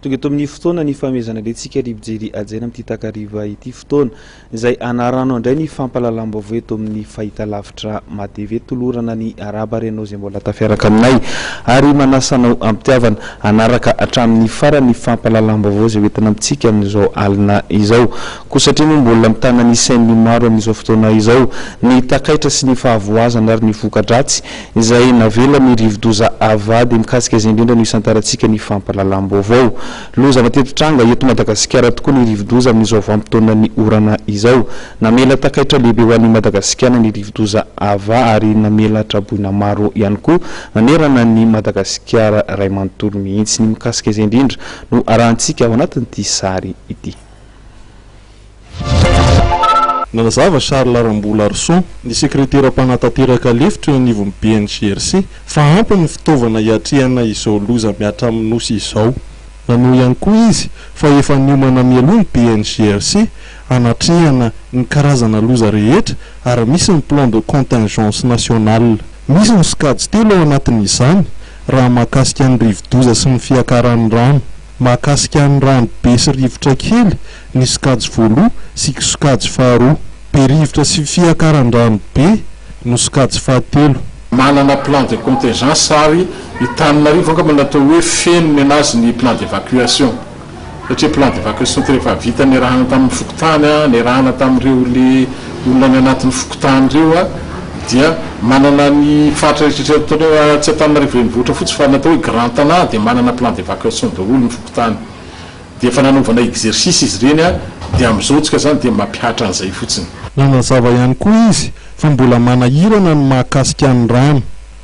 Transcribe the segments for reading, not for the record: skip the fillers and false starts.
Tonga eto amin'ny fotoana ny fanomezana antsika ry mpijery hajaina amin'ity takariva ity fotoana izay anarano indray ny fampahalalam-baovao eto amin'ny fahitalavitra MATV tolorana ny arahaba ary ianao izay mbola tafiaraka aminay ary manasa anao am-pitiavana hanaraka hatramin'ny farany ny fampahalalam-baovao izay hoentina amintsika amin'izao alina izao koa satria moa mbola mitana ny sain'ny maro amin'izao fotoana izao ny takaitra sy ny fahavoazana ary ny voka-dratsy izay navelan'ny rivodoza Ava dia mikasika izay indrindra no isantarantsika ny fampahalalam-baovao. Loza mateti-tranga eto Madagasikara tokoa ny rivodoza amin'izao vanim-potoanan'ny orana izao. Namela takaitra lehibe ho an'i Madagasikana ny rivodoza Ava ary namela traboina maro ihany koa nanerana an'i Madagasikara iray manontolo mihitsy. Ny mikasika izay indrindra no arahantsika ao anatin'ity sary ity. Nanazava Charles Rambolarison, ny sekretera mpanatanteraka lefitra eo anivon'ny BNGRC, fa ampy ny fitaovana hiatrehana izao loza mihatra amin'ny Nosy izao. Nanohy ihany koa izy fa efa niomana mialoha ny BNGRC hanatrehana ny karazana loza rehetra ary misy ny plan de contingence national. Misy ny sokajy telo ao anatin'izany raha mahakasika ny rivodoza sy ny fiakaran'ny rano. Mahakasika ny rano be sy rivotra kely ny sokajy voaloha sy sokajy faharoa. Be rivotra sy fiakaran-drano be no sokajy fahatelo. Manana plan de contingence ary i Tananarivo angamba natao hoe feno nenazy ny plan d'evacuation satria plan d'evacuation ty rehefa vita niarahana tamin'ny fokontany niarahana tamin'ireo le olona any anatin'ny fokontany ireo dia manana ny faritra rehetra rehetra tsy Antananarivo renivohitra fotsy fa natao hoe grand Tana dia manana plan d'evacuation daholo ny fokontany dia efa nanaovana exercice izy ireny dia amin'izao tsika zany dia mampihatra an'izay fotsiny. Nanazava ihany koa izy fa mbola manahirana ny mahakasika ny rano.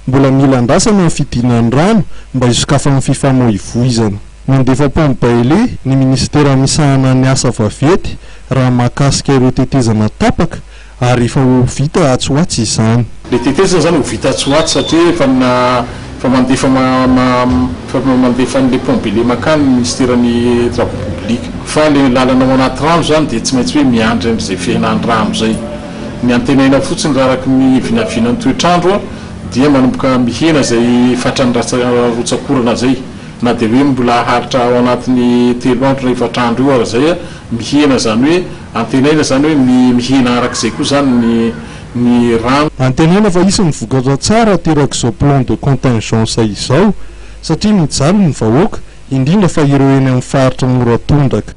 Mbola mila andrasana ny fidinan'ny rano mba hisokafan'ny fifamoivoizana. Nandefa pont Bailey ny minisitera misahana ny asa vaventy raha mahakasika ireo tetezana tapaka ary efa ho vita atsy ho atsy izany. Le tetezana zany ho vita atsy ho atsy satria efa na efa mandefa efa mandefa an'le pont Bailey makany ny ministeran'ny travaux publics fa le lalana ao anaty rano zany dia tsy maintsy hoe miandry an'izay fihenan'ny rano zay. Ny antenaina fotsiny raha araky ny vinavinan'ny toetr'andro dia manomboka mihena izay fatran'ny rotsakorana zay na dia hoe mbola haharitra ao anatin'ny 3 andro na 4 andro io ara zay mihena zany hoe antenaina zany hoe mihena arak'izay koa zany ny ny rano. Antenaina fa hisy ny vokatra tsara aterak'izao plan de contingence izao satria mijaly ny vahoaka, indrindra fa ireo eny amin'ny faritra mora tondraka.